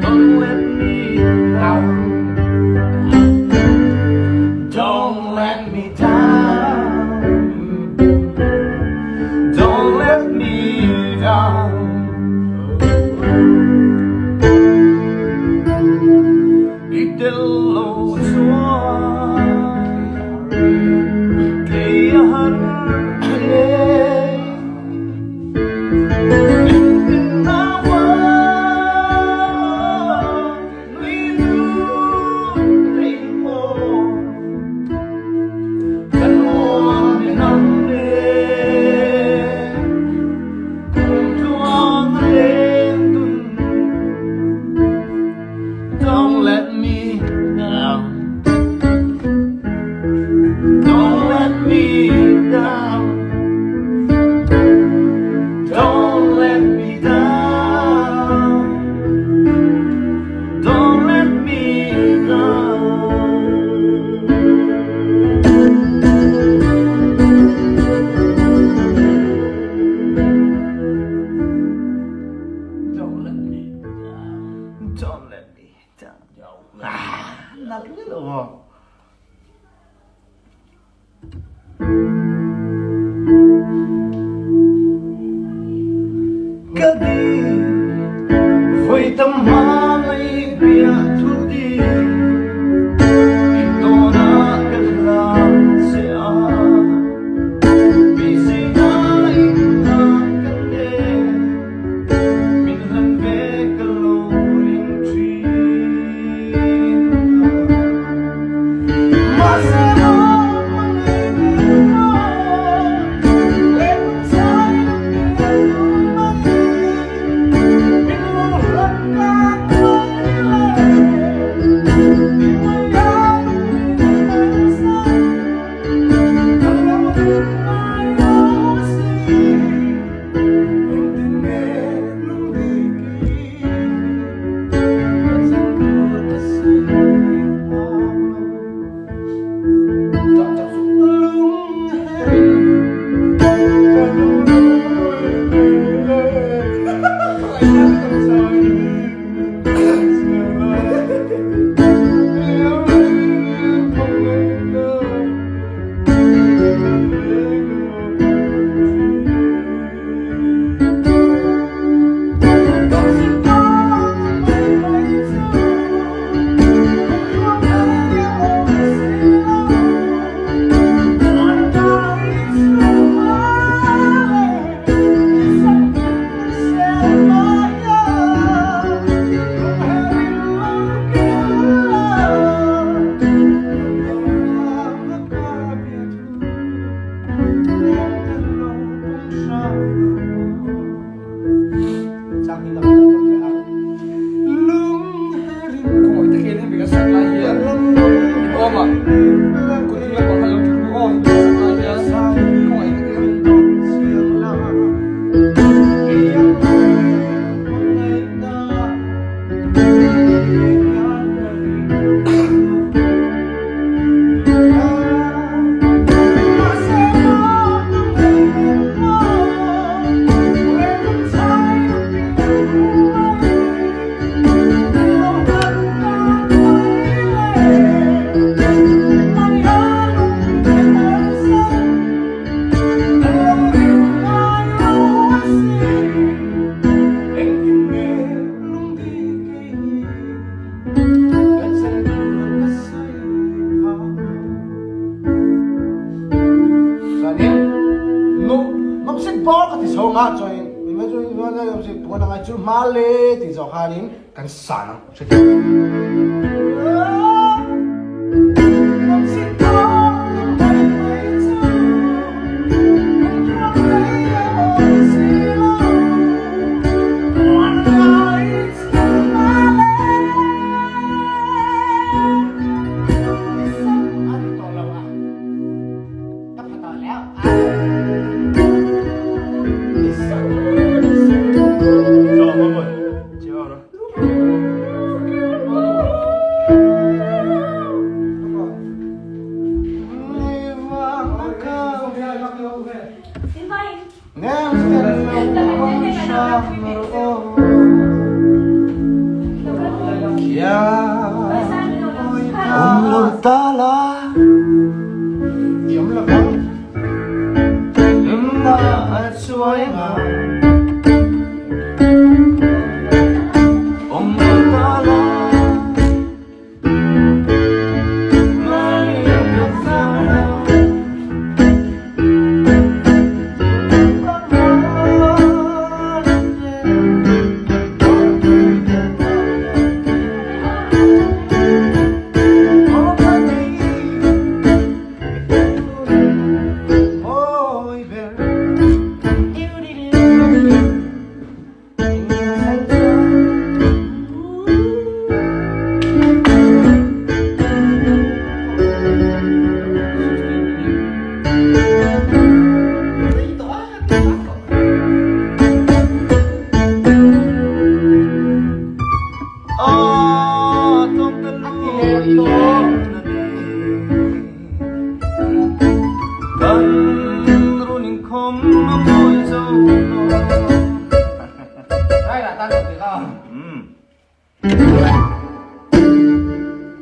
Don't let me down. Don't let me down. Don't let me down. I tel lo chuan kei a har hle. Don't let me down. Don't let me down. Don't let me down. Don't let me down. Don't let me down. Don't let me down. Ah, nalh lo maw? Ka di voi tam hma ngei bia thu ti tawn ah ka hlan che a beisei na in na ka te min hlan ve ka lo ring thin. Kan sa nang. Awm lo ta la Hlimna a chuai nga Awm lo ta la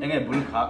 Enge bul kha.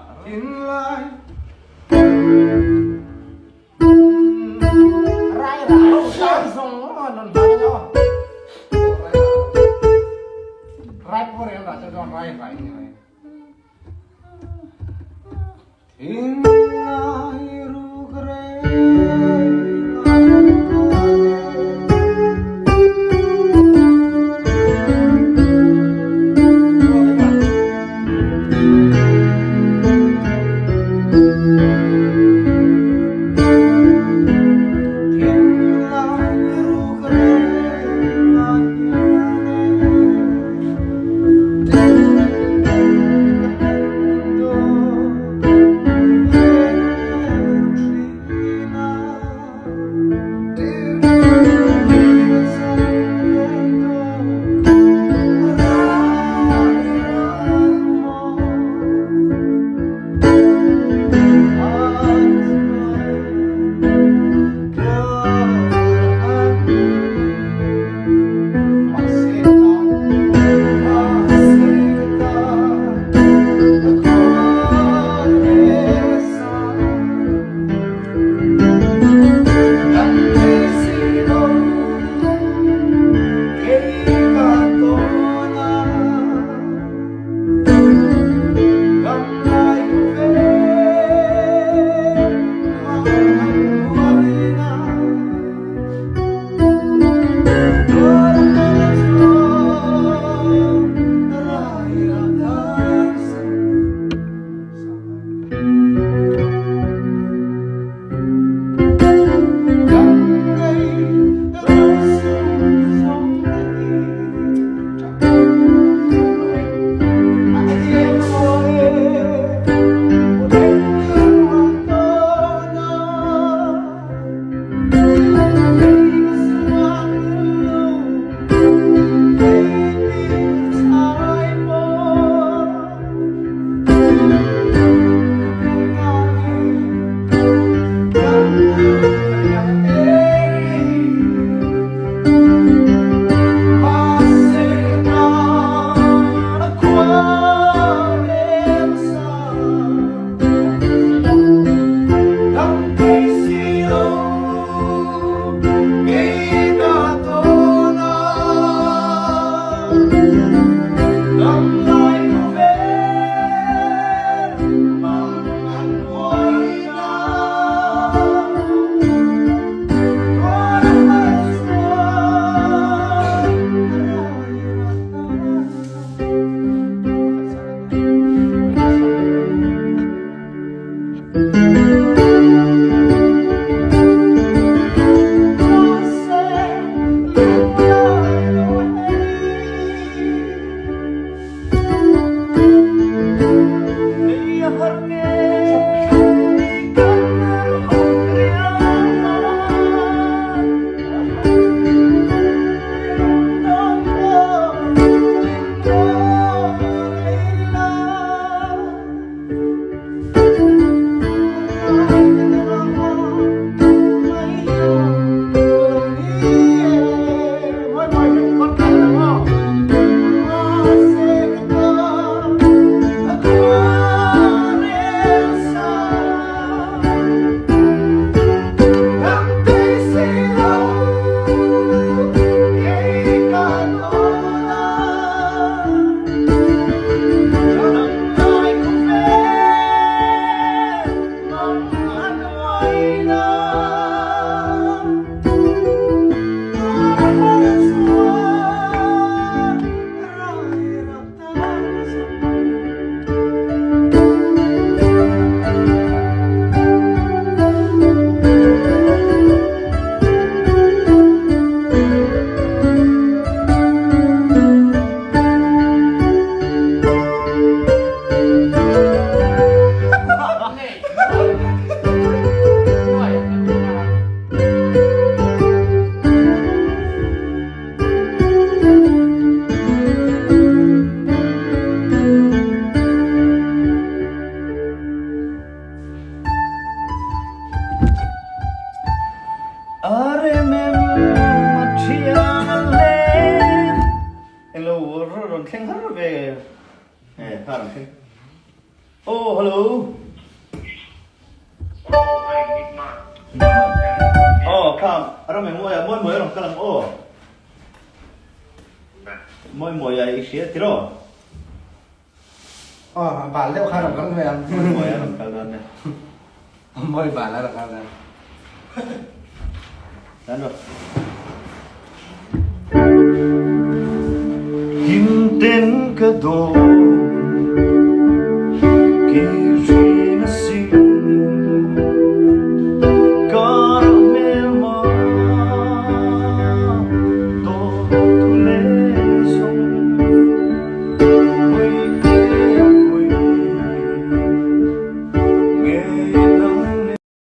kha rawn thleng. Oh, hello. Oh, kha ram eng mawi a, mawi mawi a rawn kal ang aw. Mawi mawi a i hria tiraw? Aw, a bal deuh kha a rawn kal mai ang. Mawi mawi a rawn kal dawn nia. Mawi bal a rawn kal dawn. Tan rawh. Kim ten ka dawn.